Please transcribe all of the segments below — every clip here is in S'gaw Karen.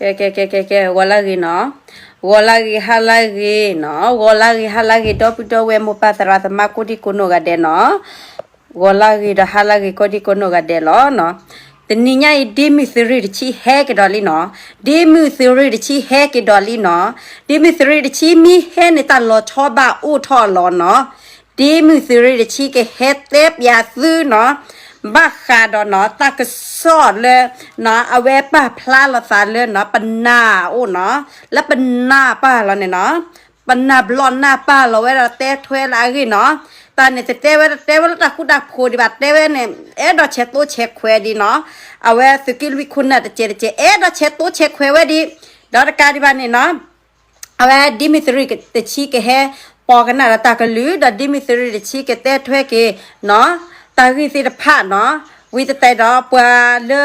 ကဲ ကဲ ကဲ ကဲ ကဲ ဂီၤလၢဂ့ၤနီၤ, ဂီၤလၢဂ့ၤ ဟါလၢဂ့ၤနီၤ, ဂီၤလၢဂ့ၤ ဟါလၢဂ့ၤ ဒီပုၢ်ဒီဝဲၢ် မိၢ်ပၢ်သရၣ်သမါ ကိးဒံကိးနီၢ်ဂၤဒဲးနီၤ, ဂီၤလၢဂ့ၤဒီးဟါလၢဂ့ၤ ကိးဒံကိးနီၢ်ဂၤဒဲးလီၤနီၤ. တနံၤညါအံၤ ဒ့မုၢ်သုးရ့ၣ်တဆံဟဲက့ၤဒီးလံနီၤ, ဒ့မုၢ်သုးရ့ၣ်တဆံဟဲက့ၤဒီးလံနီၤ, ဒ့မုၢ်သုးရ့ၣ်တဆံမ့ၢ်ဟဲန့ၣ် တၢ်လီၤဆီဘၣ်အိၣ်ထီၣ်လီၤနီၤ. ဒ့မုၢ်သုးရ့ၣ်တဆံကဟဲတဲပျးသုနီၤ, ဘၣ်ဃးဒီးနီၤ တၢ်ကစီၣ်လၢ အဝဲပာ်ဖျါလီၤသးလၢနီၤ ပနၢ်အိၣ်နီၤ, လၢပနၢ်ပၢ်လီၤန့ၣ်နီၤ, ပနၢ်ဘျီၣ်နၢ်ပၢ်လီၤဝဲဒီးတဲထွဲလၢအဂ့ၢ်နီၤ. တၢ်န့ၣ်တတဲဝဲ တတဲဝဲလၢတၢ်ဃူတၢ်ဖိးဒံးဘၣ်, တဲဝဲန့ၣ် အဲၣ်ဒိးဆဲးတိဆဲးခွဲးဒံးနီၤ, အဝဲသုးက့လွံၢ်ခိၣ်နၢ်တကဲးတကဲး အဲၣ်ဒိးဆဲးတိဆဲးခွဲးဝဲဒံး, ဒီးတကးဒံးဘၣ်န့ၣ်နီၤ အဝဲဒ့မုၢ်သုးရ့ၣ်တဆံကဟဲ ပိာ်ကနၣ်ဒီးတၢ်ကလုၢ် ဒီးဒ့မုၢ်သုးရ့ၣ်တဆံကတဲထွဲက့ၤနီၤ တၢ်ဂ့ၢ်သ့ၣ်တဖၣ်နီၤ, ဝံၤတတဲဒီးပှၤလၢ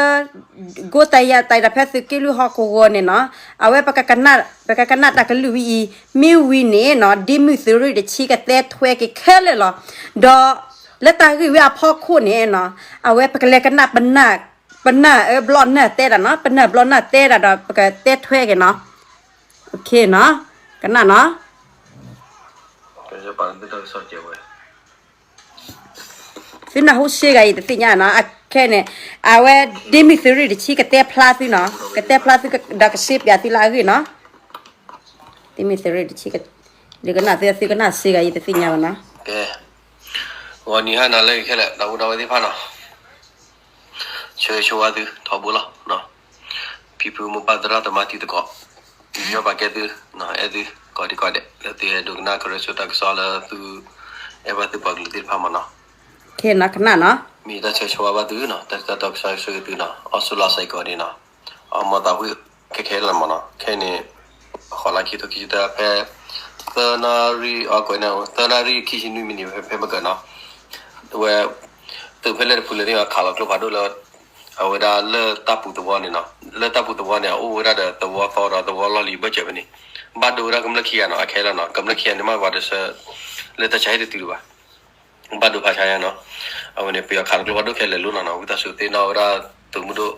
ကိးတၢ်ယၤတၢ်အံၤဒီး ဖဲသုးက့လွံၢ်ဟီၣ်ကဝီၤန့ၣ်နီၤ, အဝဲ ပကကနၣ်တၢ်ကလုၢ်ဝံၤအံၤ မ့ၢ်ဝံၤန့ၣ်နီၤ ဒ့မုၢ်သုးရ့ၣ်တဆံကတဲထွဲက့ၤခဲလၢာ်လီၤ. ဒီးလၢတၢ်ဂ့ၢ်ဝဲအဖီခိၣ်န့ၣ်နီၤ အဝဲပကလဲၤကနၣ် ပနၢ်ဘျီၣ်နၢ်တဲဒၣ်နီၤ, ပနၢ်ဘျီၣ်နၢ်တဲဒၣ်ဒီး ပကတဲထွဲက့ၤနီၤ. ကနၣ်နီၤ, သုနၢ်ဟူစ့ၢ်ကီးအံၤတသ့ၣ်ညါနီၤ, အခဲန့ၣ် အဝဲဒ့မုၢ်သုးရ့ၣ်တဆံကတဲဖျါသုနီၤ, ကတဲဖျါသုဒီးကစ့ပျးသုလၢအဂ့ၢ်နီၤ, ဒ့မုၢ်သုးရ့ၣ်တဆံ, ဒုးကနၣ်သု သုကနၣ်စ့ၢ်ကီးအံၤတသ့ၣ်ညါဘၣ်နီၤ. ကဲ, ဂီၤနံၤဟါနၤလၢအဂ့ၤခဲလၢာ် ဒီပုၢ်ဒီဝဲၢ်သ့ၣ်တဖၣ်နီၤ, ဆၢဂ့ၤဆၢဝါသုထီဘိလီၤ. ဖံဖုမိၢ်ပၢ်သရၣ်သမါတံၤသကိး, ယီၤပာ်ကဲသု, အဲၣ်သု ကိးဒံကိးဒဲး လၢသုဟဲဒိကနၣ်ကရၢဆိတၢ်ကစီၣ်လၢသု အဲၣ်ဘၣ်သုပှၤကလုာ်သ့ၣ်တဖၣ်မးနီၤ. ကနၣ်နီၤ, မ့ၢ်တၢ်ဆၢဂ့ၤဆၢဝါဘၣ်သုနီၤ, တၢ်ကစီၣ်တၢ်ကစီၣ်ဆၢဂ့ၤသုနီၤ, အီစူလါစဲကီးဒံးနီၤ, အမီၤသးဝံၣ်ခဲခဲလၢာ်မးနီၤ, ခဲန့ၣ် ဃီလါခံထိခံဆံတၢ ဖဲ သၢနၣ်ရံၣ် အကွဲးန့ၣ် သၢနၣ်ရံၣ်ခံဆံနွံမံးနံး ဖဲဖဲမ့ၢ်ကနီၤ, ဝဲ သုးဖဲလဲၣ်တဖုလဲၣ်သ့ၣ် ခးလီၤကျိဖးဒိၣ်လၢ အဝဲဒၣ်လၢတၢ်ပူၤသဝီန့ၣ်နီၤ, လၢတၢ်ပူၤသဝီန့ၣ် အအိၣ်ဝဲဒၣ်ဒီးသဝီသီဒီးသဝီလီၢ်လံၤဘၢၣ်စၢၤဖဲန့ၣ်, ဘၣ်ဒိဝဲဒၣ်ကမျၢၢ်ခံဂၤနီၤ, အခဲလၢာ်နီၤ, ကမျၢၢ်ခံဂၤန့ၣ်မ့ၢ်ပှၤတဆၢ လၢတၢ်ဆါဟံၣ်တတုၤလၢၤဘၣ် ဘၣ်ဒိဖးဆါညါနီၤ, အဝဲန့ၣ် ပယီၤခးလီၤကျိဖးဒိၣ်ခဲလၢာ်လီၤနီၤ, ဝံသးစူၤသ့ၣ်နီၣ်ဝဲဒၣ်သုးမုၢ်ဒိၣ်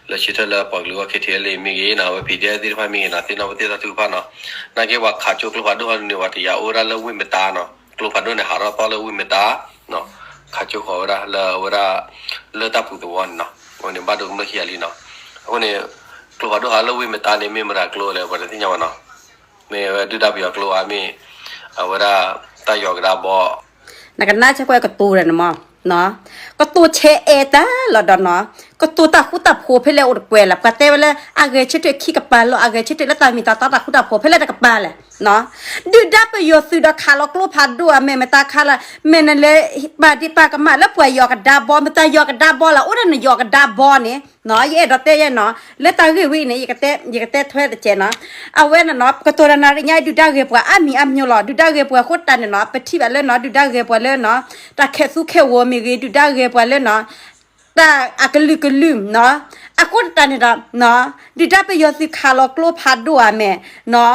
လၢဆၢထၢၣ်လၢပှၤကလုာ်အဂီၢ် ခ့ထံအဲလ်အ့ မ့ၢ်ဂ့ၤနီၤ, အဝဲ ပီၣ်ဒံၣ်အဲၣ် သ့ၣ်တဖၣ်မ့ၢ်ဂ့ၤနီၤ, သ့ၣ်နီၣ်ဝဲသ့ၣ်တဖၣ်ထုကဖၣ်နီၤ, နာ်က့ပှၤခးကၠိကျိဖးဒိၣ်ဟီန့ၣ် ပှၤတယာ်အိၣ်ဝဲဒၣ်လၢဝ့ၢ်မတါနီၤ, ကျိဖးဒိၣ်န့ၣ် ဟးထီၣ်သီလၢဝ့ၢ်မတါ ခးကၠိဃီၤဝဲဒၣ်လၢအဝဲဒၣ် လၢတၢ်ပူၤသဝီန့ၣ်နီၤ, အဝဲန့ၣ်ဘၣ်ဒိကမျၢၢ်ခံဂၤလံနီၤ, အဃိန့ၣ် ကျိဖးဒိၣ်ဟးလၢဝ့ၢ်မတါန့ၣ် မ့ၢ်မတၤကျိလဲၣ် ပှၤတသ့ၣ်ညါဘၣ်နီၤ, မ့ၢ်ဝဲဒုၣ်ဒါပယီၤကျိဧါ မ့ၢ် အဝဲဒၣ် တၢ်ယီၤကဒါဘီ နကနၣ်ဆၢကွၢ်ကတိၤဒီးန့ၣ်မး, ကတိၤဆဲးအဲၣ်တၢ်လီၤဒီးနီၤ, ကတိၤတၢ်ဃူတၢ်ဖိးဖဲလဲၣ်အိၣ်တကွဲးလၢၤ, ပှၤတဲဝဲလၢ အဂဲၤဆၢထၢၣ်ခံကပၤလီၤ, အဂဲၤဆၢထၢၣ်လၢတၢ်မ့ၢ်တၢ်တီတၢ်ဃူတၢ်ဖိးဖဲလဲၣ်တကပၤလဲၣ်, ဒုၣ်ဒါပယီၤသုးဒီးခးလီၤကျိဖးဒိၣ်အမဲာ်မတၤခါလၢ မဲာ်နလဲၤ ပာ်ဒ့ၣ်ပာ်ကမၣ်လၢပှၤယီၤကဒါဘီ, မတၤယီၤကဒါဘီလဲၣ်, အိၣ်ဒၣ်နယီၤကဒါဘီန့ၣ် ယအဲၣ်ဒိးတဲယဲနီၤ, လၢတၢ်ဂ့ၢ်ဝဲအံၤန့ၣ် ယကတဲထွဲတကဲးနီၤ, အဝဲန့ၣ်နီၤ ပကတိၤဒီးနၤရံၣ်ညါ ဒုၣ်ဒါဂဲၤပှၤအါမံၤအါမျိၤလီၤ, ဒုၣ်ဒါဂဲၤပှၤအဃိတၢ်န့ၣ်နီၤ ပထံၣ်ဘၣ်လၢနီၤ ဒုၣ်ဒါဂဲၤပှၤလၢနီၤ တၢ်ခဲးသူခဲးဂီၤမ့ၢ်ဂ့ၤ, ဒုၣ်ဒါဂဲၤပှၤလၢနီၤ တၢ်အကလုာ်ကလုာ်နီၤ, အဃိတၢ်န့ၣ်ဒီး ဒုၣ်ဒါပယီၤသုးခးလီၤကျိဖးဒိၣ်အမဲာ်နီၤ,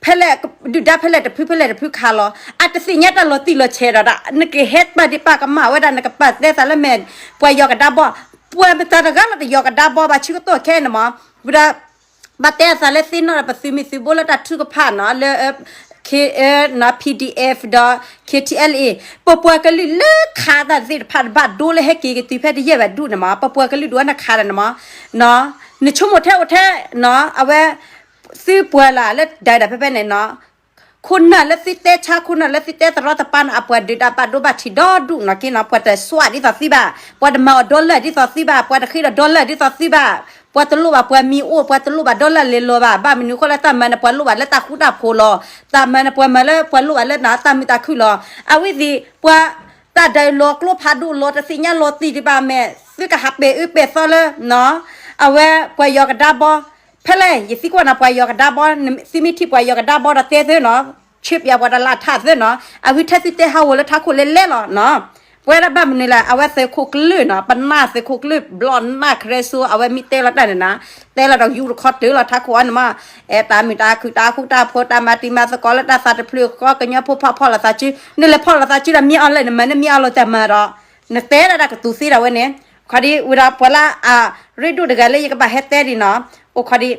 ဖဲလဲၣ် ဒုၣ်ဒါဖဲလဲၣ်တဖုဖဲလဲၣ်တဖုခးလီၤ, အတသ့ၣ်ညါတၢ်လီၤတံၢ်လီၤဆဲးဒီး နကဟဲပာ်ဒ့ၣ်ပာ်ကမၣ်ဝဲဒၣ် နကပာ်တဲသးလၢမဲာ် ပှၤယီၤကဒါဘီ, ပှၤမတၤတဂၤလီၤတယီၤကဒါဘီဘၣ် ဆၢကတီၢ်ခဲအံၤန့ၣ်မး, ဝံၤဒီး ဘၣ်တဲအသးလၢသ့ၣ်နီၣ်ဒီးပသုးမုၢ်သုးဘိလၢတၢ်ထုကဖၣ်နီၤ လၢ PDF ဒီး KTLA ပပှၤကလုာ်လၢခးတၢ်သ့ၣ်တဖၣ်တဘၣ်ဒိလၢဟဲက့ၤကတုၤဖဲတယဲၢ်ဘၣ်ဒူၣ်န့ၣ်မး, ပပှၤကလုာ်ဒိၣ်ဝဲနခးဒီးန့ၣ်မး, နဆိကမိၣ်ထဲအိၣ်ထဲနီၤ အဝဲ သုပှၤလၢ်လၢဒၣ်ဒၣ်ဖဲဖဲန့ၣ်နီၤ ခိၣ်နၢ်လၢသုတဲဆါ ခိၣ်နၢ်လၢသုတဲတရီတပါန့ၣ် အပှၤဒုးတၢ်ဘၣ်ဒိဘၣ်ထံးဒီဒူၣ်နီၢ်က့နီၤ, ပှၤတစွၣ်ဒ်သိးသုဘၣ်, ပှၤတမၤအီၤ dollar ဒ်သိးသုဘၣ်, ပှၤတဃ့ဒီး dollar ဒ်သိးသုဘၣ်, ပှၤတလိၣ်ဘၣ်ပှၤမံၤအိၣ်, ပှၤတလိၣ်ဘၣ် dollar လဲၤလီၤဘၣ်, ဘၣ်မနုၤအဃိလဲၣ် တၢ်မၤန့ၣ် ပှၤလိၣ်ဘၣ်လၢတၢ်ဃူတၢ်ဖိးလီၤ, တၢ်မၤန့ၣ် ပှၤမၤလၢပှၤလိၣ်ဘၣ်လၢတၢ်မုာ်တၢ်ခုၣ်လီၤ, အဝဲသ့ၣ် ပှၤ တၢ်ဒုးလီၤကျိဖးဒိၣ်လီၤ တသ့ၣ်ညါလီၤတံၢ်ဒံးဘၣ်မဲာ် သုကဟးပဲာ်အၢပဲာ်သီလၢ အဝဲပှၤယီၤကဒါဘီ ဖဲလဲၣ် ယသံကွၢ်နၤ ပှၤယီၤကဒါဘီ, သုမ့ၢ်ထံၣ်ပှၤယီၤကဒါဘီဒီးတဲသ့နီၤ, ဆၢပၠးပှၤတလၢထးသ့နီၤ, အဝံထၢသုတဲဟးဂီၤလၢထးခိၣ်လဲၤလဲၤလီၤနီၤ, ပဝဲဒၣ်ဘၣ်မနုၤလဲၣ် အဝဲသုးခိၣ်ကျၢၢ်နီၤ, ပနၢ်သုးခိၣ်ကျၢၢ် ဘျီၣ်နၢ်ခရၢစိ အဝဲမ့ၢ်တဲလီၤတၢ်န့ၣ်နီၤ, တဲလီၤဒီးယူတခီတၢၢ်လီၤထးခိၣ်အံၤန့ၣ်မး, အဲ တၢ်မုာ်တၢ်ခုၣ် တၢ်ဃူတၢ်ဖိး တၢ်မၤတံၤမၤသကိးလၢတၢ်သးတဖျၢၣ်ဃီကညီဖိဖးဖီၣ်လိာ်သးစု, နလဲၤဖီၣ်လိာ်သးစုဒီးမ့ၢ်အီၤလၢနမၤန့ၣ်မ့ၢ်အီၤလီၤတၢ်မၤဒီး, နတဲဒၣ်တၢ်ကတိၤသ့ဒၣ်ဝဲန့ၣ်, ခီဒံးဝဲဒၣ်ပှၤလၢအရ့ဒိၣ်တဂၤလၢယကဘၣ်ဟဲတဲဒံးနီၤ, အိၣ်ခီဒံး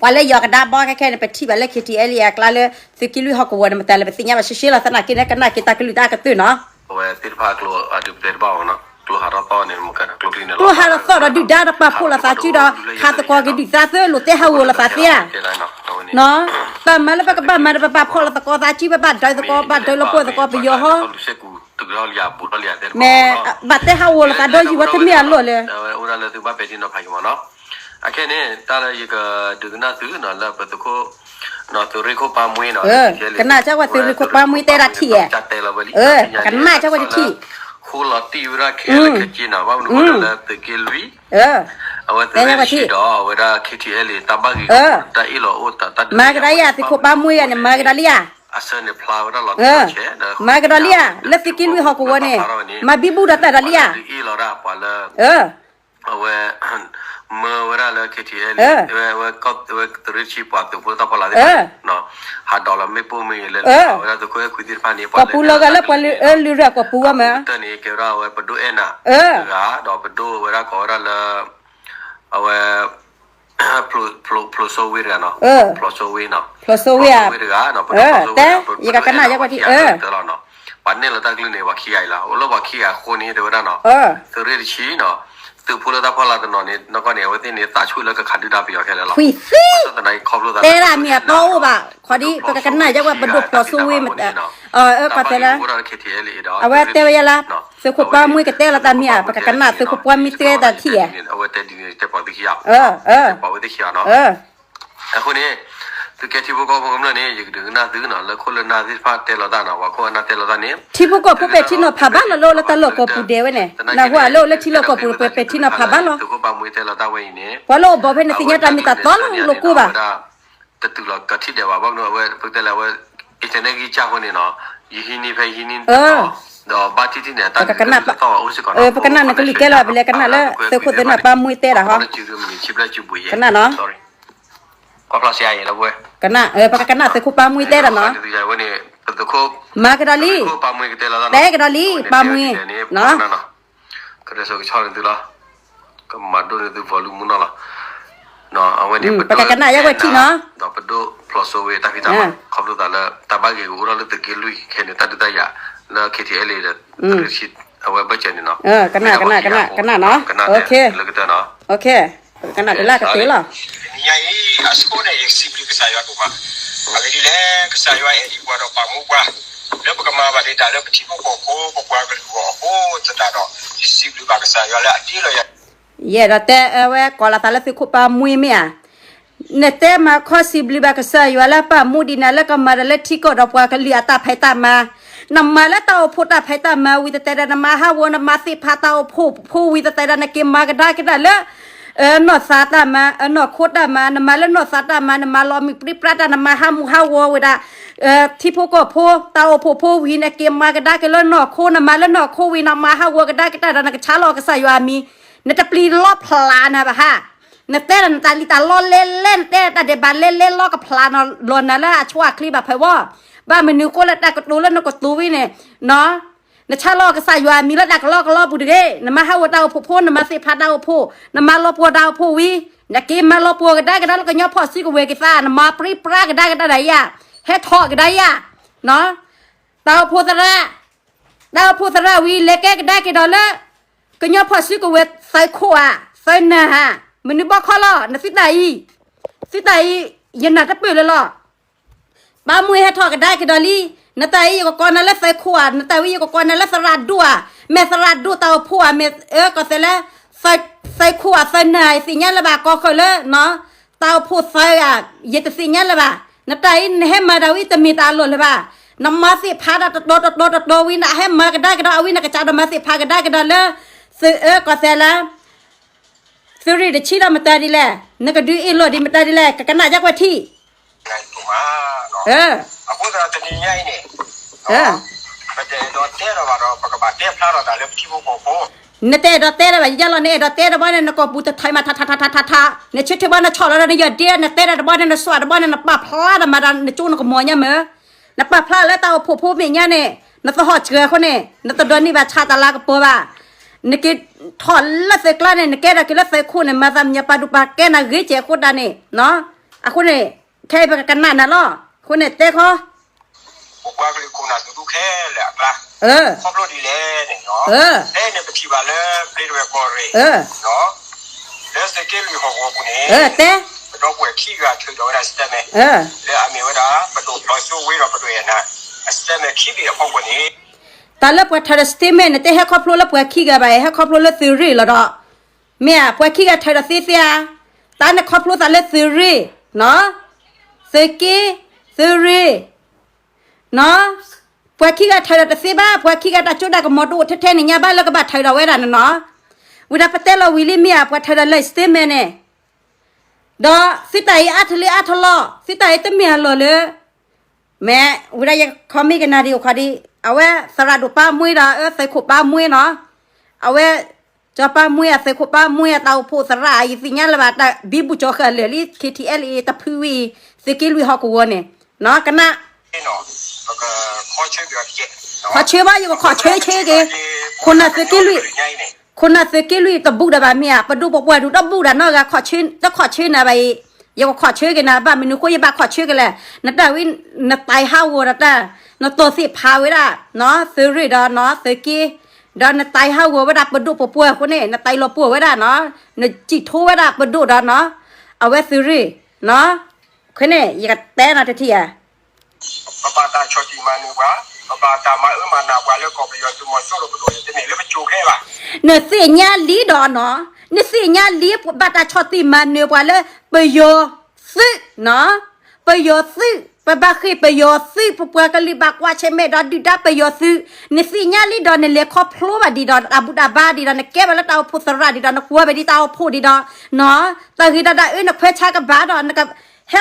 ပှၤလၢယီၤကဒါဘီခဲခဲန့ၣ် ပထံၣ်ဘၣ်လၢ KTLA အကျါလၢ သုးက့လွံၢ်ဟီၣ်ကဝီၤန့ၣ် မတၤလဲၣ် ပသ့ၣ်ညါဘၣ်ရှဲရှဲလီၤ သနာ်က့န့ၣ် ကနၣ်က့ၤတၢ်ကလုၢ်တၢ်အကတၢၢ်နီၤ. အဝဲသ့ၣ်တဖၣ်အကျိၤအဒုးပတဲတဘၣ်အီၤနီၤ ကျိဟးထီၣ်သီၣ်န့ၣ် မကကျိချံန့ၣ်လီၤ ကျိဟးထီၣ်သီၣ်ဒီးဒုၣ်ဒါဒီးပာ်ဖှိၣ်လိာ်သးစုဒီး ခးသကိးက့ၤဒုၣ်ဒါသၢလိာ်တဲဟးဂီၤလိာ်သးသ့ဧါ နီၤ ပမၤလၢပကဘၣ်မၤဒီး ပဘၣ်ဖီၣ်လိာ်သကိးသးစု ပဘၣ်ဒွးသကိး ဘၣ်ဒွးလီၤပှီၢ်သကိးပယီၤဟီ မ့ၢ်ဘၣ်တဲဟးဂီၤလိာ်သးဒီးယံၤဝဲတမ့ၢ်အလီၢ်လၢ အခဲန့ၣ် တၢ်လၢယကဒုးကနၣ်သုနီၤ လၢပသုးခိၣ် သုးရ့ၣ်ခိၣ်ပၢ်မှ့နီၤ ကနၣ်ကၢ်ဝဲသုးရ့ၣ်ခိၣ်ပၢ်မှ့တဲဒၣ်ထံၣ်ဧါ ကနၣ်ကၢ်ဝဲတထံၣ် ဃိလီၤတံၢ်ဝဲဒၣ်ခဲလၢာ်ခဲဆ့နီၤ ဘၣ်မနုၤဃိလၢသုးက့လွံၢ် အဝဲသုးရ့ၣ်တဆံဒီး အဝဲဒၣ် KTLA တၢ်ဘၣ်ဂ့ၤ တၢ်အ့ၣ်လိာ်အိၣ်တၢ်ဒုး မၤကဒါယၤ သုးခိၣ်ပၢ်မှ့ဂၤန့ၣ် မၤကဒါလံဧါ မၤကဒါလံဧါ လၢသုးက့လွံၢ်ဟီၣ်ကဝီၤန့ၣ် မၤဘံဘူဒီးတၢ်ဒီးလံဧါ အဝဲ မၢဝဲဒၣ်လၢ KTLA ဝဲ ဝဲသုးရ့ၣ်တဆံပှၤသုးဖိတၢ်ဖီလာ်သ့ၣ်တဖၣ် ဟးဒိးလီၤမ့ၣ်ပိၢ်မ့ၢ်ဂ့ၤလၢ အဝဲဒၣ်သုးခိၣ်အဲၣ်ခွံသ့ၣ်တဖၣ်န့ၣ် ပှၤလၢကဲဝဲဒၣ်ပှၤလၢအလုၢ်ရၢၢ်ကိာ်ပူၤဝဲမၢ် တၢ်န့ၣ် ကဲဝဲဒၣ်အဝဲပဒိၣ်အဲၣ်နၤ တဂၤ ဒီးပဒိၣ်ဝဲဒၣ်ကိးဝဲဒၣ်လၢ အဝဲ ဖျိးစိဝ့တဂၤနီၤ ဖျိးစိဝ့နီၤ ဖျိးစိဝ့ဧါ ဖျိးစိဝ့တဂၤ ပဒိၣ်ဖျိးစိဝ့ ပဒိၣ်ဖျိးစိဝ့တဂၤ ပှၤနဲၣ်လီၤတၢ်ကလုၢ်န့ၣ် ပှၤခံဂၤအံၤလီၤ အိၣ်လၢပှၤခံဂၤအဃိန့ၣ် တဲဝဲဒၣ်နီၤ သုးရ့ၣ်တဆံနီၤ သုးဖိလၢတၢ်ဖီလာ်တနီၤန့ၣ် နီၢ်ကီၢ်န့ၣ် အဝဲသ့ၣ်န့ၣ် သးဆူၣ်လၢကခးဒုၣ်ဒါပယီၤခဲလၢာ်လီၤ သနာ်က့ခီဖျိသး တဲဒၣ်မ့ၢ်အတီအိၣ်ဘၣ် ခီဒံး ပကကနၣ်ယဲဝဲပဒိၣ်ဖျိးစိဝ့ ကီၢ်သဲးလၢ အဝဲတဲဝဲယဲလၢ သုးခိၣ်ပၢ်မှ့ကတဲလီၤတၢ်မ့ၢ်ဧါ ပကကနၣ်သုးခိၣ်ပၢ်မှ့ကတဲလီၤတၢ်မ့ၢ်ဧါ ပကကနၣ်သုးခိၣ်ပှၢ်မှ့တဲတၢ်ထံၣ်ဧါ အဝဲတဲဒ်န့ၣ် တဲပှၤဝဲသ့ၣ်ခံဂၤ အဃိန့ၣ် သုးကဲထံဖိကီၢ်ဖိကမျၢၢ်န့ၣ် ယကဒုးကနၣ်သုနီၤ လၢခိၣ်လၢနၢ်သ့ၣ်တဖၣ်တဲလီၤတၢ်နီၤ ပှၤခိၣ်အနၢ်တဲလီၤတၢ်န့ၣ် ထံဖိကီၢ်ဖိပဲာ်ထံနီၤဖးဘၣ်လီၤလၢအိၣ်လၢတၢ်လီၢ်ကီၢ်ပူၤဒဲးဝဲန့ၣ် နၢ်ဟူဧါ လၢအိၣ်လၢထံလီၢ်ကီၢ်ပူၤ ပပဲာ်ထံနီၤဖးဘၣ်လီၤ သုးခိၣ်ပၢ်မှ့တဲလီၤတၢ်ဝဲအံၤန့ၣ် ပှၤလၢအိၣ်ဘီဖဲန့ၣ်သ့ၣ်ညါတၢ်မ့ၢ်တၢ်တီလီၤလိာ်ကိၣ်ဘၣ် တတုၤလီၤကထံၣ်ဒဲးဘၣ် ဘၣ်မနုၤအဝဲ ပတဲလၢအဝဲ internet ဂံၢ်စၢ်အဃိန့ၣ်နီၤ ယဟံးန့ၢ်ဖဲယဟံးန့ၢ် ဒီးဘၣ်တံၢ်တံၢ်န့ၣ် တၢ်ကကနၣ် ပကကနၣ်နကလုၢ်ကဲလီၤ ပလဲၤကနၣ်လၢသုးခိၣ်သုးနၢ်ပၢ်မှ့တဲတၢ်ဟီ ကနၣ်နီၤ ကနၣ် ပကကနၣ်သုးခိၣ်ပၢ်မှ့တဲတၢ်နီၤ မၤကဒီးလံ တဲကဒီးလံ ပၢ်မှ့ ကတဲဆိကဆီန့ၣ်သုလီၤ ကမၤဒိၣ်န့ၢ်သု volume မူနီၤလီၤ အဝဲန့ၣ်ပဒိၣ် ပကကနၣ်ယဲဝဲထံၣ်နီၤ ဒီးပဒိၣ်ဖျိးစိဝ့တၢ်ဖံးတၢ်မၤ ခီဖျိသးလၢ တၢ်ဘၣ်ဂ့ၤကအိၣ်ထီၣ်လၢသုးက့လွံၢ်ခဲန့ၣ် တၢ်ဒုးတၢ်ယၤလၢ KTLA ဒီး သုးရ့ၣ်တဆံ အဝဲဘၢၣ်စၢၤန့ၣ်နီၤ ကနၣ် ကနၣ် ကနၣ်နီၤ လၢကတၢၢ်နီၤ ကနၣ်တလၢကတၢၢ်လီၤ တနံၤညါအံၤ အဆိန့ၣ် ယစံးဘျုးကစၢ်ယွၤဒိၣ်မး အဂ့ၢ်ဒ်လဲၣ် ကစၢ်ယွၤအဲၣ်ဒံးပှၤဒီးပာ်မူပှၤ လၢပကမၤဘၣ်ဒံးတၢ်လၢပထံဖိကီၢ်ဖိ ပပှၤကလုာ်အဂီၢ်အဃိသတးဒီး ယစံးဘျုးဘၣ်ကစၢ်ယွၤလၢအတ့လီၤယၤ ယအဲၣ်ဒိးတဲအဝဲကိးလီၤသးလၢသုးခိၣ်ပၢ်မှ့မ့ၢ်ဧါ နတဲမၤခီစံးဘျုးဘၣ်ကစၢ်ယွၤလၢပာ်မူဒံးနၤလၢကမၤဒီးလၢထံကီၢ်ဒီးပှၤကလုာ်အတၢ်ဖံးတၢ်မၤ နမၤလၢတၢ်အိၣ်ဖှိၣ်တၢ်ဖံးတၢ်မၤဝံၤတတဲဒီး နမၤဟးဂီၤ နမၤသ့ၣ်ဖးတၢ်အိၣ်ဖှိၣ်ဖိဝံၤတတဲဒီး နက့ၤမၤကဒါက့ၤတၢ်လၢ နီၢ်သးတၢ်မၤ နီၢ်ခိတၢ်မၤ နမၤလၢနီၢ်သးတၢ်မၤ နမၤလီၤမုၢ်ပြံပြါတၢ် နမၤဟးမူဟးဂီၤဝဲဒၣ် ထံဖိကီၢ်ဖိ တၢ်အိၣ်ဖှိၣ်ဖိဝံၤ နက့ၤမၤကဒါက့ၤလၢနီၢ်ခိ နမၤလၢနီၢ်ခိဝံၤ နမၤဟးဂီၤကဒါက့ၤတၢ်ဒီး နကဆါလီၤကစၢ်ယွၤအမံၤ နတပျံၤလီၤဖျးနၤဘၣ်ဟါ နတဲဒီးနတၢ်လံၣ်တၢ်လီလဲလဲ နတဲတၢ်ဒဲးဘးလဲလဲလီၤကဖျးလီၤနၤလၢအဆိအချ့ဘၣ်ဖဲဝဲ ဘၣ်မနုၤဃိလၢတၢ်ကတိၤလၢနကတိၤဝံၤန့ၣ် နဆါလီၤကစၢ်ယွၤအမံၤလၢတၢ်ကလီကလီပူၤတဂ့ၤ နမၤဟးဂီၤတၢ်အိၣ်ဖှိၣ်ဖိ နမၤသ့ၣ်ဖးတၢ်အိၣ်ဖှိၣ် နမၤလီၤပှီၢ်တၢ်အိၣ်ဖှိၣ်ဝံၤ နက့ၤမၤလီၤပှီၢ်ကဒါကဒါလၢကညီဖီၣ်စုကဝဲၤက့ၤသး နမၤပြံပြါကဒါကဒါဒီးယၤ ဟဲထီၣ်ကဒါယၤ တၢ်အိၣ်ဖှိၣ်သရၣ် တၢ်အိၣ်ဖှိၣ်သရၣ်ဝံၤ လဲၤကဲကဒါက့ၤဒီးလၢ ကညီဖီၣ်စုကဝဲၤ သုးခိၣ်ဧါ သုးနၢ်ဧါ မနုၤဘီခီလီၤ နသုတၢ်အံၤ သုတၢ်အံၤ ယနာ်တပၢၢ်လၢလီၤ ပၢ်မှ့ဟဲထီၣ်ကဒါက့ၤဒီးလံ နတၢ်အံၤယကကိးနၤလၢသုးခိၣ်ဧါ နတၢ်ဝံၤယကကိးနၤလၢသရၣ်ဒိၣ်ဧါ မ့ၢ်သရၣ်ဒိၣ်တၢ်အိၣ်ဖှိၣ်ဧါ မ့ၢ်ကီၢ်သဲးလၢ သုးခိၣ်ဧါ သုးနၢ်ဧါ ယသ့ၣ်ညါလၢၤဘၣ် ကီၢ်ဃၢၤလၢ တၢ်အိၣ်ဖှိၣ်သၢဂၤ ယတသ့ၣ်ညါလၢၤဘၣ် နတၢ်အံၤနဟဲမၤတၢ်ဝံၤတမ့ၢ်တၢ်အလီၢ်လၢၤဘၣ် နမၤသ့ၣ်ဖးတၢ်တတီတတီတတီဝံၤ နဟဲမၤကဒါကဒီးအဝံၤ နကစးဒီးမၤသ့ၣ်ဖးကဒါကဒီးလၢ သုးအၢ ကီၢ်သဲးလၢ သုးရ့ၣ်တဆံဒီးမတၤဒ်လဲၣ် နကဒုးအ့ၣ်လိာ်ဒံးမတၤဒ်လဲၣ် ကကနၣ်ယကွဲၢ်ထံၣ် အဃိသတးတနံၤညါအံၤန့ၣ် ပတအဲၣ်ဒိးတဲဒီးဘၣ်ဒီး ပကဘၣ်တဲဖျါထီၣ်တၢ်လၢပထံဖိကီၢ်ဖိ နတအဲၣ်ဒိးတဲဒီးဘၣ် ယလီၤ နအဲၣ်ဒိးတဲတဘျီန့ၣ် နကိာ်ပူၤတထံးမးထးထးထးထးထးထး နဆၢထၢၣ်ဘၣ် နဆီၣ်လီၤဒီးနယီၢ်ဒ့ နတဲတၢ်တဘျီန့ၣ် နစွၢ်တဘျီန့ၣ် နပာ်ဖျါတၢ်မၤဒီးနကၠိနကမီၤညါမၢ် နပာ်ဖျါလၢတၢ်အိၣ်ဖှိၣ်ဖိမဲာ်ညါန့ၣ် နသဟီၣ်စှၢၤအဃိန့ၣ် နတဒိးန့ၢ်ဘၣ်ဆၣ်တၢ်လၤကပီၤဘၣ် နက့ၤထီၣ်လၢသုးကျါန့ၣ် နကဲထီၣ်က့ၤလၢသုးခိၣ်န့ၣ် မၤသးမညါပာ်ဒူၣ်ပာ်ကဲနၤဂ့ၤကဲးအဃိတၢ်န့ၣ် နီၤ အဃိန့ၣ် ခဲအံၤပကကနၣ်နၤလီၤ. အဃိန့ၣ်တဲခီ ပပှၤကလုာ်ခိၣ်နၢ်သုးဒူခဲလၢာ်အကျါ, ခီဖျိဒ်လဲၣ်န့ၣ်, ဖဲန့ၣ်ပထံၣ်ဘၣ်လၢ ဘျ့ဒဝဲၢ်ကီၢ်ရ့ၣ် လၢသုးက့လွံၢ်ဟီၣ်ကဝီၤပူၤန့ၣ်, ပဒီပုၢ်ဝဲၢ်ခံဂၤထုးထီၣ်ဝဲဒၣ် statement လၢအမ့ၢ်ဝဲဒၣ် ပဒိၣ်ဖျိစိဝ့ဒီးပဒိၣ်အဲၣ်နၤ statement ခံဘ့ၣ်အဖီခိၣ်န့ၣ်, တၢ်လၢပှၤထုးဒီး statement န့ၣ် တဟဲခီဖျိလၢပှၤခံဂၤဘၣ်, ဟဲခီဖျိလၢသုးရ့ၣ်လီၤဒီး မ့ၢ်ဧါ, ပှၤခံဂၤထုးဒီးသ့သ့ဧါ, တၢ်န့ၣ်ခီဖျိသးလၢသုးရ့ၣ်, သုးက့, သုးရ့ၣ်, ပှၤခံဂၤထုးဒီးတသ့ဘၣ်, ပှၤခံဂၤတၢ်ကၠိတၢ်ကမီၤတအိၣ်ထဲထဲန့ၣ်ညါဘၣ်လၢကဘၣ်ထုးဒီးဝဲဒၣ်န့ၣ်နီၤ. ဝံၤဒီးပတဲလီၤဝံၤလံမ့ၢ်ဧါ, ပှၤထုးဒီးလၢ statement န့ၣ်, ဒီးသုတၢ်အံၤအါထလၢအါထလီၢ်, သုတၢ်အံၤတမ့ၢ်အလီၢ်လၢ မ့ၢ်ဝံၤဒီးယ comment ကနၣ်ဒံးအိၣ်ခီဒံး, အဝဲသရၣ်ဒိၣ်ပၢ်မှ့ဒီး အသုးခိၣ်ပၢ်မှ့နီၤ, အဝဲ ကၠီပၢ်မှ့ အသုးခိၣ်ပၢ်မှ့ အတၢ်အိၣ်ဖှိၣ်သရၣ် ယသ့ၣ်ညါလၢၤဘၣ်, တၢ်ဘံဘူကၠီဃာ်လၢာ်လံ KTLA တဖုဝံၤအံၤ သုးက့လွံၢ်ဟီၣ်ကဝီၤန့ၣ်, နီၤ ကနၣ် ခီဆၢဘၣ် ယကခီဆၢဆၢက့ၤ, ခိၣ်နၢ်သုးက့လွံၢ်, ခိၣ်နၢ်သုးက့လွံၢ်တဘူၣ်ဒီးဘၣ်မ့ၢ်ဧါ, ပဒိၣ်ပပှၢ်ဒူၣ်တဘူၣ်ဒီးနီတဂၤ, တခီဆၢနၤဘၣ်အံၤ, ယကခီဆၢက့ၤနၤ, ဘၣ်မနုၤဃိယဘၣ်ခီဆၢက့ၤလဲၣ်, နတၢ်ဝံ နတၢ်ဟးဂီၤဒီးတၢ်, နတီၢ်သ့ၣ်ဖးဝဲဒၣ်, သုးရ့ၣ်ဒီးနီၤ သုးက့, ဒီးနတၢ်ဟးဂီၤဝဲဒၣ်ပဒိၣ်ပပှၢ်အဃိန့ၣ် နတၢ်လီၤပှီၢ်ဝဲဒၣ်နီၤ, နစံၣ်ထိဝဲဒၣ်ပဒိၣ်ဒီးနီၤ, အဝဲသုးရ့ၣ်, နီၤ, ခဲန့ၣ် ယကတဲနၤတထံၣ်ဧါ ပဘၣ်တၢ်ဆီၣ်တံၢ်မၤနၢၤပှၤ, ပဘၣ်တၢ်မၤအၢမၤနးပှၤလၢကီၢ်ပယီၤသုးမီၤစိရိၤပဒိၣ်န့ၣ် တမ့ၢ်လၢပကိၤခဲဘၣ်. နသ့ၣ်ညါလံဒီးနီၤ, နသ့ၣ်ညါလံ ဘၣ်တၢ်ဆီၣ်တံၢ်မၤနၢၤပှၤလၢပယီၤသုး, ပယီၤသုး, ပဘၣ်ဃ့ၢ်ပယီၤသုး, ပပှၤကလုာ်ဘၣ်ကွၢ်ဆၢၣ်မဲာ်ဒီးဒုၣ်ဒါပယီၤသုး, နသ့ၣ်ညါလံဒီး နလဲၤခီဖျိဘၣ်ဒံးဒီးတၢ်ဘူၣ်တၢ်ဘါဒံးဒီး နကဲဘၣ်လၢတၢ်အိၣ်ဖှိၣ်သရၣ်ဒံးဒီး နကွၢ်ဘၣ်ဒံးတၢ်အိၣ်ဖှိၣ်ဒံးဒီး, တၢ်ဂ့ၤတၢ်ဒၣ်အၢ နခွဲးဆါကဘၣ်ဒီး ဟဲ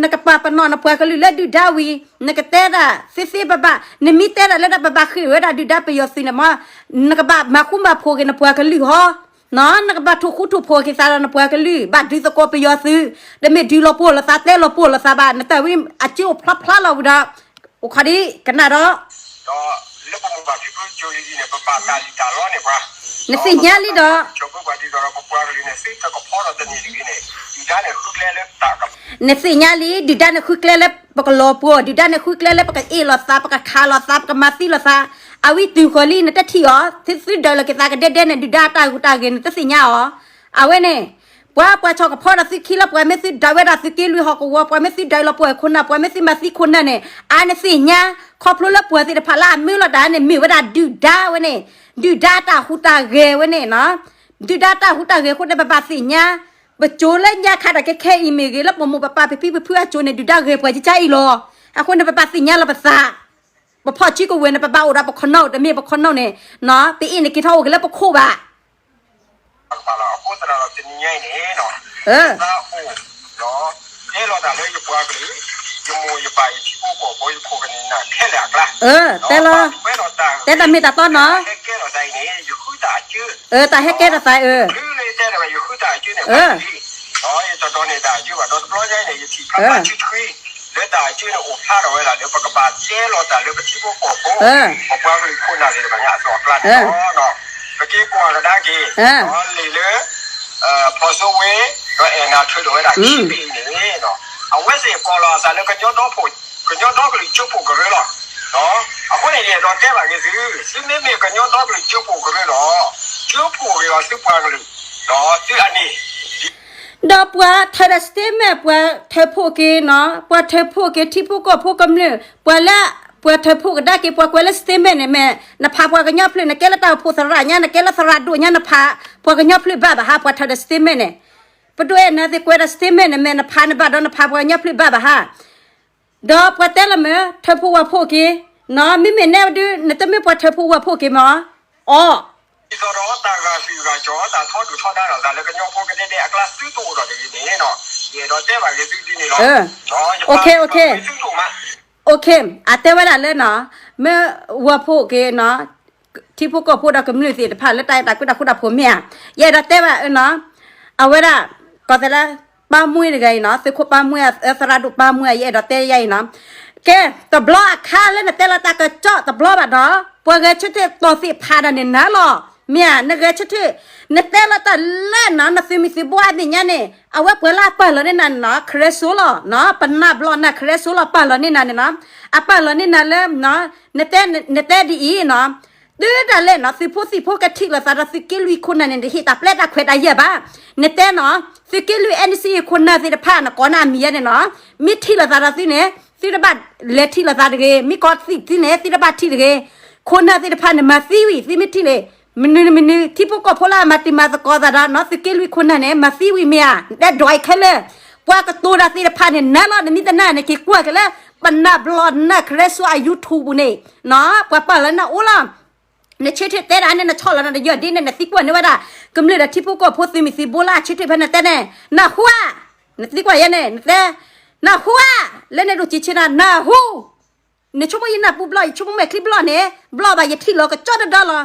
နကပာ်ပနီၣ်နပှၤကလုာ်လၢဒုၣ်ဒါဝံၤ, နကတဲဒၣ်သ့သ့ဘၣ်ဘၣ်, နမ့ၢ်တဲဒၣ်လၢဒၣ်ပဘၣ်ဃ့ၢ်ဝဲဒၣ်ဒုၣ်ဒါပယီၤသုးန့ၣ်မ့ၢ်, နကဘၣ်မၤဃူမၤဖိးက့ၤနပှၤကလုာ်ဟီ, နကဘၣ်ထိၣ်ဃူထိၣ်ဖိးက့ၤသးဒီးနပှၤကလုာ် ဘၣ်ဒုးသကိးပယီၤသုး, တမ့ၢ်ဒုးလီၤပှီၢ်လိာ်သး တဲလီၤပှီၢ်လိာ်သးဘၣ်, နတၢ်ဝံအစ့အိၣ်ဖျါဖျါလီၤဝံၤဒီး, အိၣ်ခီဒံးကနၣ်ဒီး လၢပမိၢ်ပၢ်ဖံဖုကၠိလံန့ၣ် ပဘၣ်တၢ်လံၣ်တၢ်လီန့ၣ်ပှၤ, နသ့ၣ်ညါလံဒီး ပပှၤကလုာ်န့ၣ် သုတကဖီဒီးတန့ၢ်တဂ့ၤန့ၣ် ဒုၣ်ဒါန့ၣ်ဃုကျဲလၢ နသ့ၣ်ညါလံ ဒုၣ်ဒါန့ၣ်ဃုကျဲလၢပကလီၤပှီၢ်, ဒုၣ်ဒါန့ၣ်ဃုကျဲလၢပကအ့ၣ်လိာ်သး, ပကခးလိာ်သး, ပကမၤသံလိာ်သး, အဝံတုၤဃီၤလံ နတထံၣ်အီၤ, သုဒၢးလီၤက့ၤသးကဒဲဒဲန့ၣ် ဒုၣ်ဒါတၢ်ဂုၤတၢ်ဂ့ၤန့ၣ် တသ့ၣ်ညါအီၤ, အဝဲန့ၣ် ပှၤပှၤဆီၣ်ကဖီဒီးသုခံလီၤ, ပှၤမ့ၢ်သုဒၢးဝဲဒၣ်သုးက့လွံၢ်ဟီၣ်ကဝီၤ, ပှၤမ့ၢ်သုဒၢးလီၤပှီၢ်ခိၣ်နၢ်, ပှၤမ့ၢ်သုမၤသံခိၣ်နၢ်န့ၣ် အါနသ့ၣ်ညါ, ခီဖျိလၢပှၤသ့ၣ်တဖၣ်လၢအမၢလီၤတၢ်န့ၣ် မ့ၢ်ဝဲဒၣ်ဒုၣ်ဒါဝဲန့ၣ်, ဒုၣ်ဒါတၢ်ဟူးတၢ်ဂဲၤဝဲန့ၣ်, ဒုၣ်ဒါတၢ်ဟူးတၢ်ဂဲၤအဃိန့ၣ် ပဘၣ်သ့ၣ်ညါ, ပကၠိလၢညါခါတၢ်ခဲခဲအံၤမ့ၢ်ဂ့ၤ လၢပမိၢ်ပပၢ်ဖံဖံဖုဖုအကၠိန့ၣ် ဒုၣ်ဒါဂဲၤပှၤကကါအံၤလီၤ, အဃိန့ၣ် ပဘၣ်သ့ၣ်ညါလီၤပသး, ပဖီၣ်စုကဝဲၤန့ၣ် ပဘၣ်အိၣ်ဒီးပခီၣ်နီၣ်, တမ့ၢ်ပခီၣ်နီၣ်န့ၣ်, ပအ့ၣ်န့ၣ်က့ၤထီၣ်အိၣ်က့ၤလၢပခိၣ်ဘၣ် အဃိသတးဒီးတနံၤညါအံၤန့ၣ်, ယသးအိၣ်, တဲလီၤတၢ်လၢယပှၤကလုာ်, ယမိၢ်ယပၢ်ယထံဖိကီၢ်ဖိ ယခိၣ်ကနံၣ်နၢ်ခဲလၢာ်အကျါ, တဲလီၤ, တဲတၢ်မ့ၢ်တၢ်တီနီၤ, ဟဲကဲထီၣ်သးအံၤန့ၣ် ယဃုတၢ်အကၢ, တၢ်ဟဲကဲထီၣ်သးအၢ, ယတဲတၢ်ဝဲယဃုတၢ်အကၢန့ၣ်, ယတတီန့ၣ်တၢ်အကၢဘၣ်ဒီးတဘျီညါအံၤန့ၣ် ယထံၣ်ဖျါဖျါဆှံဆှံ လၢတၢ်အကၢန့ၣ်အိၣ်ဖျါထီၣ်ဝဲဒၣ်လၢပကဘၣ်တဲလီၤတၢ်လၢပထံဖိကီၢ်ဖိ, ပပှၤကလုာ်ခိၣ်နၢ်သ့ၣ်တဖၣ်ညါအသိးအကျါန့ၣ်လီၤ. ပက့ၤကွၢ်ကဒါက့ၤ, လံာ်လၢ ဖီၣ်စိဝ့ ဒီးအဲၣ်နၤထုးထီၣ်ဝဲဒၣ်ခံဘ့ၣ်အံၤန့ၣ်, အဝဲသ့ၣ်ကိးလီၤအသးလၢကညီဒီကလုာ်ကၠိဖိၣ်ကရၢလီၤ. အဃိန့ၣ် ယအဲၣ်ဒိးတဲဘၣ်က့ၤသု, သုမ့မ့ၢ်ကညီဒီကလုာ်ကၠိဖိၣ်ကရၢဒီး, ကၠိဖိၣ်က့ၤအီၤသုပှၤကလုာ်, သုအန့ၣ် ဒီးပှၤထုးဒီး statement ပှၤထုးဖှိၣ်က့ၤနီၤ, ပှၤထုးဖှိၣ်က့ၤထံဖိကီၢ်ဖိကမျၢၢ်, ပှၤလၢ ပှၤထုးဖှိၣ်ကဒါက့ၤ ပှၤကွဲးလၢ statement န့ၣ်မ့ၢ် နဖးပှၤကညီဖျၢၣ် နကဲလၢတၢ်အိၣ်ဖှိၣ်သရၣ်ညါ နကဲလၢသရၣ်ဒိၣ်ညါ နဖးပှၤကညီဖျၢၣ်ဘၣ်ဘၣ်ဟါ, ပှၤထုးဒီး statement န့ၣ်, ပဒိၣ်အဲၣ်နၤသ့ၣ်ကွဲးဒီး statement န့ၣ်မ့ၢ် နဖးနဘၣ်ဒီးနဖးပှၤကညီဖျၢၣ်ဘၣ်ဘၣ်ဟါ ဒီးပှၤတဲလၢမ့ၢ် ထုးဖှိၣ်ဝၣ်ဖှိၣ်က့ၤ, နီၤ မ့မ့ၢ်နဲဒုး နတမ့ၢ်ပှၤထုးဖှိၣ်ဝၣ်ဖှိၣ်က့ၤမ့ၢ်, အီ, ဒ်သိးဒီးတၢ်ဂာ်ဆူၣ်ဂာ်ကၠီ တၢ်ထီဒုၣ်ထီဒါလိာ်သးလၢကညီဖိကဒဲဒဲအကျါသုတအိၣ်ဒီးတဂ့ၤန့ၣ်နီၤ, ယအဲၣ်ဒိးတဲဘၣ်ဂ့ၤသုဒ်န့ၣ်လီၤ. သုတအိၣ်မး, အတဲဝဲဒၣ်လၢနီၤ, မ့ၢ်ဝၣ်ဖှိၣ်က့ၤနီၤ ထံဖိကီၢ်ဖိဒီးကမျၢၢ်သ့ၣ်တဖၣ်လၢတၢ်အဲၣ်တၢ်ကွံတၢ်ဃူတၢ်ဖိးမ့ၢ်ဧါ, ယအဲၣ်ဒိးတဲဘၣ်နီၤ, အဝဲဒၣ် ကီၢ်သဲးလၢ ပၢ်မှံတဂၤအံၤနီၤ, သုးခိၣ်ပၢ်မှံ သရၣ်ဒိၣ်ပၢ်မှံ ယအဲၣ်ဒိးတဲယၤအံၤနီၤ, ကဲ တဘျီအခါလၢနတဲလီၤတၢ်ကစီၣ်တဘျီဘၣ်ဒီး ပှၤဂဲၤဆၢထၢၣ်တီၢ်သ့ၣ်ဖးဒၣ်န့ၣ်နၤလီၤ မ့ၢ်ဧါ, နဂဲၤဆၢထၢၣ်, နတဲလီၤတၢ်လၢနီၤ နသုးမုၢ်သံၣ်ဘိအမဲာ်ညါန့ၣ် အဝဲပှၤလၢအပာ်လီၤန့ၢ်နၤန့ၣ်နီၤ ခရဲစိလီၤနီၤ, ပနၢ်ဘျီနၢ်ခရဲစိလီၤ ပာ်လီၤန့ၢ်နၤန့ၣ်နီၤ, အပာ်လီၤန့ၢ်နၤလၢ နတဲဒ်အံၤနီၤ, တုၤဒၣ်လဲာ်နီၤ သုးဖိသံၣ်ဖိကထံၣ်လိာ်သးဒီးသုးက့လွံၢ်ခိၣ်နၢ်န့ၣ် တဟ့ၣ်တၢ်ပျဲတၢ်ခွဲးတၢ်ယာ်ဘၣ်. နတဲနီၤ သုးက့လွံၢ် NCA ခိၣ်နၢ်သ့ၣ်တဖၣ် နကိးနၤအမံၤယဲန့ၣ်နီၤ, မ့ၢ်ထံၣ်လိာ်သးဒီးသုန့ၣ် သုတဘၣ်လဲၤထံၣ်လိာ်သးတဂ့ၤ, မ့ၢ်ကိးထံၣ်သုန့ၣ် သုတဘၣ်ထံၣ်တဂ့ၤ. ခိၣ်နၢ်သ့ၣ်တဖၣ်န့ၣ် မၤသံဝံၤ သုမ့ၢ်ထံၣ်န့ၣ် မနုၤမနုၤ ထံဖိကီၢ်ဖိလၢအမၤတံၤမၤသကိးသးဒီးနီၤ သုးက့လွံၢ်ခိၣ်နၢ်န့ၣ် မၤသံဝံၤမ့ၢ်ဧါ, နတဲဒွးအံၤခဲလၢာ်, ပှၤကတိၤတၢ်သ့ၣ်တဖၣ်န့ၣ် နၤလီၤ နမ့ၢ်တနာ်န့ၣ် က့ၤကွၢ်က့ၤလၢ ပနၢ်ဘျီနၢ်ခရဲစိအ YouTube ပူၤန့ၣ်နီၤ ပှၤပာ်လီၤနအိၣ်လီၤ. နဆၢထၢၣ်တဲဒၣ်န့ၣ် နဆီၣ်လီၤနတယီၢ်ဒ်န့ၣ် နသံကွၢ်န့ၢ်ဝဲဒၣ် ကမျၢၢ်ဒီးထံဖိကီၢ်ဖိသုးမုၢ်သံၣ်ဘိလၢအဆၢထၢၣ်ဖဲနတဲန့ၣ် နၢ်ဟူဧါ, နသံကွၢ်ယဲန့ၣ် နတဲ နၢ်ဟူဧါ, လၢန့ၣ်ဒိၣ်စံးဆၢနၤ နၢ်ဟူ နဆိကမိၣ်ယနၢ်ပူၤဘျီၣ် ယဆိကမိၣ်မဲာ်ချံဘျီၣ်န့ၣ် ဘျီၣ်ဘၣ် ယထံၣ်လီၤကကၠီတဒီလီၤ.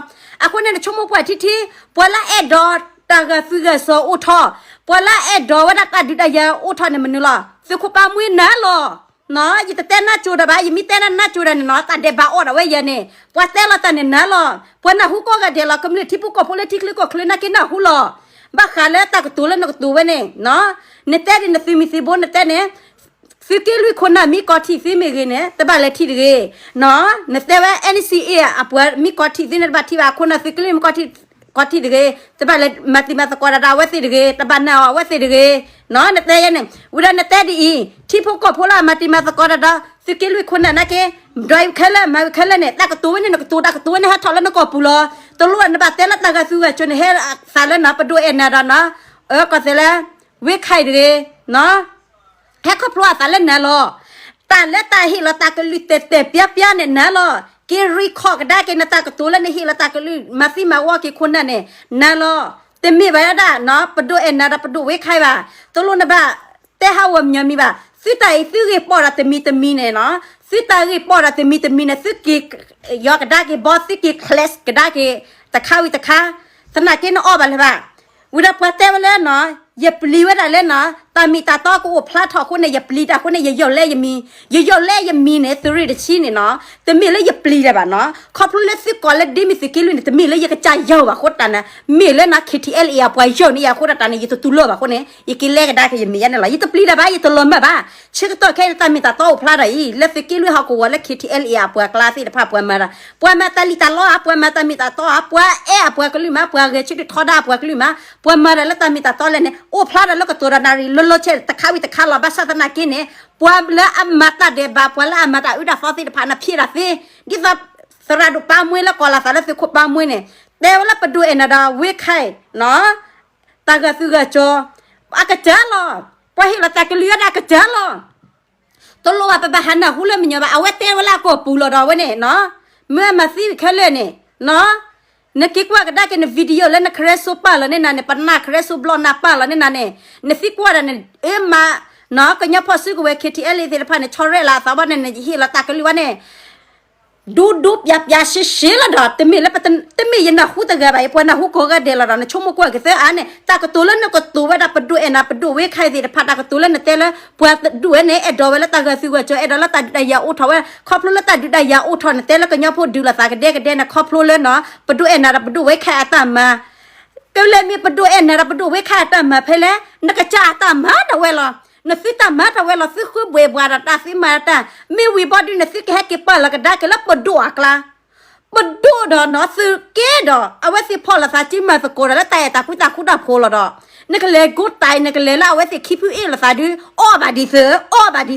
အဃိန့ၣ် နဆိကမိၣ်ကွၢ်ထံထံ ပှၤလၢအဲၣ်ဒိးတၢ်ဂာ်သူၣ်ဂာ်စီၤအိၣ်ထီၣ်, ပှၤလၢအဲၣ်ဒိးဝဲဒၣ်တၢ်ဒုးတၢ်ယၤအိၣ်ထီၣ်န့ၣ်မနုၤလီၤ. သုးခိၣ်ပၢ်မှံနၤလီၤ. ယတတဲနၢ်ကၠိတၢ်ဘၣ်, ယမ့ၢ်တဲနၢ်ကၠိတၢ်န့ၣ်နီၤ တၢ်ဒဲးဘးအီၣ်ဒၣ်ဝဲယဲန့ၣ် ပှၤတဲလီၤတၢ်န့ၣ်နၤလီၤ. ပှၤနၢ်ဟူကိးဂၤဒဲးလီၤ. ကမျၢၢ်ထံဖိကီၢ်ဖိလၢထံချၢကီၢ်ချၢနာ်က့နၢ်ဟူလီၤ. ဘၣ်ဃးလၢတၢ်ကတိၤလၢနကတိၤဝဲန့ၣ် နတဲဒ်နသုးမုၢ်သံၣ်ဘိ နတဲန့ၣ် သုးက့လွံၢ်ခိၣ်နၢ်မ့ၢ်ကိးထံၣ်သုမ့ၢ်ဂ့ၤန့ၣ် တဘၣ်လဲၤထံၣ်တဂ့ၤ. နတဲဝဲ NCA အပှၤမ့ၢ်ကိးထံၣ်သုန့ၣ် တဘၣ်ထံၣ်ဘၣ်. ခိၣ်နၢ်သုးက့လွံၢ်မ့ၢ်ကိးထံၣ်တဂ့ၤ, တဘၣ်လဲၤမၤတံၤမၤသကိးတၢ်ဒီးအဝဲသ့ၣ်တဂ့ၤ, တဘၣ်နာ်အီၤအဝဲသ့ၣ်တဂ့ၤ. နတဲယဲန့ၣ် ဝံၤဒီးနတဲဒ်အံၤ ထံဖိကီၢ်ဖိလၢအမၤတံၤမၤသကိးတၢ်ဒီး သုးက့လွံၢ်ခိၣ်နၢ်နာ်က့ ဒွးဝံၤခဲလၢာ် မၤဝံၤခဲလၢာ်န့ၣ် တၢ်ကတိၤဝဲန့ၣ် နကတိၤတၢ်ကတိၤဝဲန့ၣ် ဟဲထီၣ်လၢနကိာ်ပူၤလီၤ. တလိၣ်နဘၣ်တဲလၢတၢ်ဂာ်သူၣ်ဂာ်ကၠိန့ၣ် ဟဲသးလၢနပဒိၣ်အဲၣ်နၤဒီးန အၢ ကီၢ်သဲးလဲၣ် ဝ့ၢ်ခါအံၤတဂ့ၤ ဟဲခီဖျိအသးလၢနၤလီၤ. တၢ်လၢတၢ်ဟ့ၣ်လီၤတၢ်ကလုၢ်တဲာ်တဲာ်ပျါပျါန့ၣ်နၤလီၤ. က့ၤ record ကဒါက့ၤနတၢ်ကတိၤလၢနဟ့ၣ်လီၤတၢ်ကလုၢ် မၤသံမၤဝီက့ၤခိၣ်နၢ်န့ၣ် နၤလီၤ. တမ့ၢ်ဘၣ်ဝဲဒၣ် ပဒိၣ်အဲၣ်နၤဒီးပဒိၣ်ဝ့ၢ်ခါအံၤဘၣ်. တလိၣ်နဘၣ်တဲဟးဂီၤညီမံၤဘၣ်. သုတၢ်အံၤသုဂ့ၢ်ပီၣ်ဒီးတမံၤတမံၤန့ၣ်နီၤ, သုတၢ်ဂ့ၢ်ပီၣ်ဒီးတမံၤတမံၤန့ၣ် သုက့ၤယီၤကဒါက့ၤဘီ သုက့ၤ clash ကဒါက့ၤ တခါဝံၤတခါ, သနာ်က့နအီၣ်ဘၣ်လၢၤဘၣ်. ဝံၤဒီးပှၤတဲဝဲလၢနီၤ, ယပျံၤဝဲဒၣ်လၢနီၤ, တၢ်မ့ၢ်တၢ်တီကအိၣ်ဖျါထီၣ်အဃိန့ၣ် ယပျံၤတၢ်အဃိန့ၣ် ယယီၢ်လဲယမံၤ, ယယီၢ်လဲယမံၤန့ၣ် သုးရ့ၣ်တဆံန့ၣ်နီၤ, တမ့ၢ်လၢယပျံၤလၢၤဘၣ်နီၤ, ခီဖျိလၢသုကိးလၢဒ်မ့ၢ်သုးက့လွံၢ်န့ၣ် တမ့ၢ်လၢယကစၢ်ယီၢ်ဘၣ်အဃိတၢ်န့ၣ်, မ့ၢ်လၢနီၤ KTLA အပှၤယီၢ်န့ၢ်ယၤအဃိတၢ်န့ၣ် ယတတူၢ်လိာ်ဘၣ်အဃိန့ၣ် ယက့ၤလဲကဒါက့ၤယမံၤယါန့ၣ်လီၤ. ယတပျံၤတၢ်ဘၣ် ယတလီၤမၢ်ဘၣ်. ဆၢကတီၢ်ခဲအံၤန့ၣ် တၢ်မ့ၢ်တၢ်တီအိၣ်ဖျါထီၣ်အံၤ လၢသုးက့လွံၢ်ဟီၣ်ကဝီၤလၢ KTLA အပှၤကျါသ့ၣ်တဖၣ်ပှၤမၤတၢ်, ပှၤမၤတၢ်လံၣ်တၢ်လီဧါ, ပှၤမၤတၢ်မ့ၢ်တၢ်တီဧါ, ပှၤအဲၣ်အပှၤကလုာ်မး, ပှၤဂဲၤဆၢထၢၣ်ထီဒါအပှၤကလုာ်မး, ပှၤမၤတၢ်လၢတၢ်မ့ၢ်တၢ်တီလဲၣ်န့ၣ် အိၣ်ဖျါထီၣ်လၢကတိၤတၢ်နၣ်ရံၣ်လၢလီၤဆဲးတခါဝံၤတခါလီၤ. ဘၣ်ဆၣ်သနာ်က့န့ၣ် ပှၤလၢအမၤတၢ်ဒဲးဘး ပှၤလၢအမၤတၢ်အုၣ်တၢ်သီသ့ၣ်တဖၣ်န့ၣ် ဖျဲးတၢ်သ့, ဒ်သိး သရၣ်ဒိၣ်ပၢ်မှဲလၢကိးလီၤသးလၢသုးခိၣ်ပၢ်မှဲန့ၣ် တဲဝဲလၢပဒိၣ်အဲၣ်နၤဒီးဝ့ၢ်ခါအံၤနီၤ တၢ်ဂာ်သူၣ်ဂာ်ကၠီၤ အကတၢၢ်လီၤ. ပှၤဟ့ၣ်လီၤတၢ်ကလုၢ်ဝဲဒၣ်အကတၢၢ်လီၤ. တလိၣ်ဘၣ်ပဘၣ်ဟးနၢ်ဟူလၢမညီဘၣ်. အဝဲတဲဝဲလၢအကိာ်ပူၤလီၤဒီးအဝဲန့ၣ်နီၤ, မ့ၢ်အမၤသံဝံၤခဲလၢာ်န့ၣ်နီၤ, နက့ၤကွၢ်ကဒါက့ၤန video လၢနခရဲစိပာ်လီၤန့ၢ်နၤန့ၣ်, ပနၢ်ခရဲစိဘျီၣ်နၢ်ပာ်လီၤန့ၢ်နၤန့ၣ်, နသံကွၢ်ဒၣ်န့ၣ် အ့မးနီၤ, ကညီဖီၣ်စုကဝဲၤ KTLA သ့ၣ်တဖၣ်န့ၣ် ဆီရဲၣ်လီၤအသးဘၣ်န့ၣ် နဟ့ၣ်လီၤတၢ်ကလုၢ်ဝဲန့ၣ် ဒူဒူပျးပျးရှဲရှဲလီၤဒီး တမ့ၢ်လၢပတ, တမ့ၢ်ယနၢ်ဟူတဂၤဘၣ်အံၤ ပှၤနၢ်ဟူကိးဂၤဒဲးလီၤဒီး နဆိကမိၣ်ကွၢ်ကသၢအါန့ၣ် တၢ်ကတိၤလၢနကတိၤဝဲဒၣ်ပဒိၣ်အဲၣ်နၤ ပဒိၣ်ဝ့ၢ်ခါအံၤသ့ၣ်တဖၣ် တၢ်ကတိၤလၢနတဲလၢ ပှၤတဒူၣ်ဝဲန့ၣ် အဲၣ်ဒိးဝဲလၢတၢ်ဂာ်သူၣ်ဂာ်ကၠီၤ အဲၣ်ဒိးလၢတၢ်ဒုးတၢ်ယၤအိၣ်ထီၣ်ဝဲ ခီဖျိလၢတၢ်ဒုးတၢ်ယၤအိၣ်ထီၣ် နတဲလၢကညီဖိဒုးလိာ်သးကဒဲကဒဲန့ၣ် ခီဖျိလၢနီၤ ပဒိၣ်အဲၣ်နၤဒီးပဒိၣ်ဝ့ၢ်ခါအံၤအတၢ်မၤ ကလဲၤမ့ၢ်ပဒိၣ်အဲၣ်နၤဒီးပဒိၣ်ဝ့ၢ်ခါအံၤအတၢ်မၤဖဲလဲၣ် နကစၢ်အတၢ်မၤဒၣ်ဝဲလီၤ. နသုတၢ်မၤထီၣ်ဝဲလီၤ သုဃုဘှဲးဘှးဒီးတၢ်သုမၤတၢ် မ့ၢ်ဝံၤဘီဒုးန့ၣ် သုကဟဲက့ၤပာ်လီၤကဒါက့ၤလၢပဒိၣ်အကျါ ပဒိၣ်ဒီးနီၤ သုးက့ဒီး အဝဲသ့ၣ်ဖီၣ်လိာ်သးစုမၤသကိးဒီးလၢတၢ်အဲၣ်တၢ်ကွံတၢ်ဃူတၢ်ဖိးလီၤဒီး နကလဲၤကိးတၢ်အံၤ နကလဲၤလၢအဝဲသ့ၣ်ခံဖုအ့ၣ်လိာ်သးဒုး အီၣ်ဘၣ်ဒ်သိး အီၣ်ဘၣ်ဒ်သိး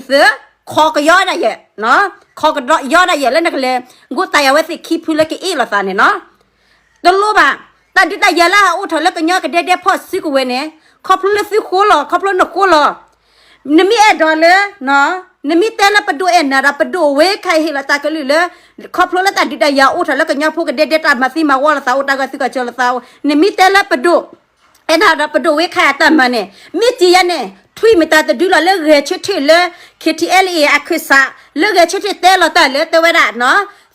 ခိးကယီဒၣ်ယဲၢ် ခိးကယီဒၣ်ယဲၢ်လၢနကလဲၤ ကိးတၢ်အံၤ အဝဲသ့ၣ်ခံဖုလၢကအ့ၣ်လိာ်သးန့ၣ်နီၤ တလိၣ်ဘၣ် တၢ်ဒုးတၢ်ယၤလၢအအိၣ်ထီၣ်လၢကညီကဒဲဒဲဖီၣ်စုကဝဲၤန့ၣ် ခီဖျိလၢသုဃိလီၤ ခီဖျိနဃိလီၤ နမ့ၢ်အဲၣ်ဒိးလၢ နမ့ၢ်တဲလၢပဒိၣ်အဲၣ်နၤဒီးပဒိၣ်ဝ့ၢ်ခါအံၤဟ့ၣ်လီၤတၢ်ကလုၢ်လၢ ခီဖျိလၢတၢ်ဒုးတၢ်ယၤအိၣ်ထီၣ်လၢကညီဖိကဒဲဒဲတၢ်မၤသံမၤဝီလိာ်သးအိၣ် တၢ်ဂာ်သူၣ်ဂာ်ကၠီၤလိာ်သးအိၣ် နမ့ၢ်တဲလၢပဒိၣ် အဲၣ်နၤဒီးပဒိၣ်ဝ့ၢ်ခါအံၤအတၢ်မၤန့ၣ် မ့ၢ်တံၤယါန့ၣ် ထွံၣ်မတၤတဒုလီၤလၢဂဲၤဆၢထၢၣ်လၢ KTLA အခၢၣ်စး လၢဂဲၤဆၢထၢၣ်တဲလီၤတၢ်လၢတဲဝဲဒၣ်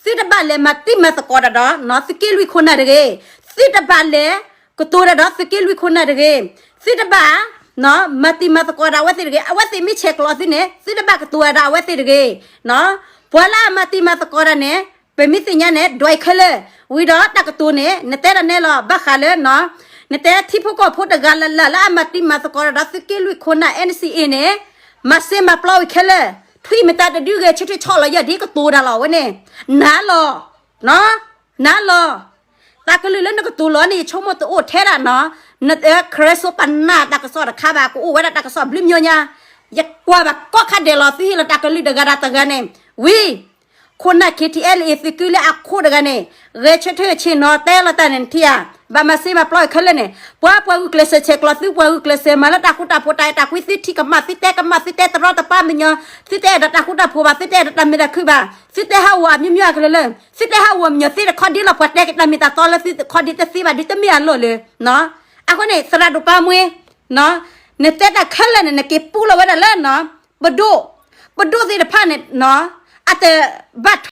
သုတဘၣ်လဲၤမၤတံၤမၤသကိးတၢ်ဒီး သုးက့လွံၢ်ခိၣ်နၢ်တဂ့ၤ သုတဘၣ်လဲၤ ကတိၤတၢ်ဒီးသုးက့လွံၢ်ခိၣ်နၢ်တဂ့ၤ သုတဘၣ် မၤတံၤမၤသကိးဒီးအဝဲသ့ၣ်တဂ့ၤ အဝဲသ့ၣ်မ့ၢ်ဆဲးကျိးသုန့ၣ် သုတဘၣ်ကတိၤတၢ်ဒီးအဝဲသ့ၣ်တဂ့ၤ ပှၤလၢအမၤတံၤမၤသကိးတၢ်န့ၣ် ပမ့ၢ်သ့ၣ်ညါန့ၣ် ဒွးအံၤခဲလၢာ် ဝံၤဒီးတၢ်ကတိၤန့ၣ် နတဲဒၣ်နဲလီၤ ဘၣ်ဃးလၢနီၤ, နတဲထံဖိကီၢ်ဖိတဂၤလၢ်လၢ်လၢအမၤတံၤမၤသကိးဒီးသုးက့လွံၢ်ခိၣ်နၢ် N C A န့ၣ် မၤစ့မၤပျီဝံၤခဲလၢာ်, ထွံၣ်မတၤတဒုဂဲၤဆၢထၢၣ်ဆီၣ်လီၤယဲၢ်ဒ်ကတိၤတၢ်လီၤဝဲန့ၣ်, နၤလီၤ, နၤလီၤ တၢ်ကလုၢ်လၢနကတိၤလီၤန့ၣ် ယဆိကမိၣ်တအိၣ်ထဲဒၣ်နီၤ, နခရၢစိပနၢ်တၢ်ကစီၣ်တခါဘၣ် ကအိၣ်ဝဲဒၣ်တၢ်ကစီၣ်ဘျုးမညီညါ, ယကွၢ်ဘၣ်ကိးခါဒဲးလီၤ သုဟ့ၣ်လီၤတၢ်ကလုၢ်တဂၤဒီးတဂၤန့ၣ်, ဝံၤ ခိၣ်နၢ် K T L A သုးက့လွံၢ်အခိၣ်တဂၤန့ၣ်, ဂဲၤဆၢထၢၣ်ဆ့ၣ်နီၤတဲလီၤတၢ်န့ၣ်ထံဧါ, ဘၣ်မၤစ့မၤပျီခဲလၢာ်န့ၣ်, ပှၤပှၤဂုာ်ကျဲးစၢးဆဲးကျိးသု ပှၤဂုာ်ကျဲးစၢးမၤလၢတၢ်ဃူတၢ်ဖိးတၢ်အဲၣ်တၢ်ကွံ သုထံၣ်ကမၣ် သုတဲကမၣ် သုတဲတရီတပါမညီ, သုတအဲၣ်ဒိးတၢ်ဃူတၢ်ဖိးဘၣ် သုတအဲၣ်ဒိးတၢ်မုာ်တၢ်ခုၣ်ဘၣ်, သုတဲဟးဂီၤအမျိုးမျိုးအကလုာ်လၢ, သုတဲဟးဂီၤမညီၤသ့တခီဒ်လီၤ ပှၤတဲက့ၤတၢ်မ့ၢ်တၢ်တီလၢသုတခီဒ်တသ့ဘၣ်ဒ်တမ့ၢ်အလီၢ်လၢ, အဃိန့ၣ်သရၣ်ဒိၣ်ပၢ်မှ့ၢ်, နတဲတၢ်ခဲလၢာ်န့ၣ် နက့ၤပူလီၤဝဲဒၣ်လၢနီၤ, ပဒိၣ်, ပဒိၣ်သ့ၣ်တဖၣ်န့ၣ်နီၤ, အတဘၣ်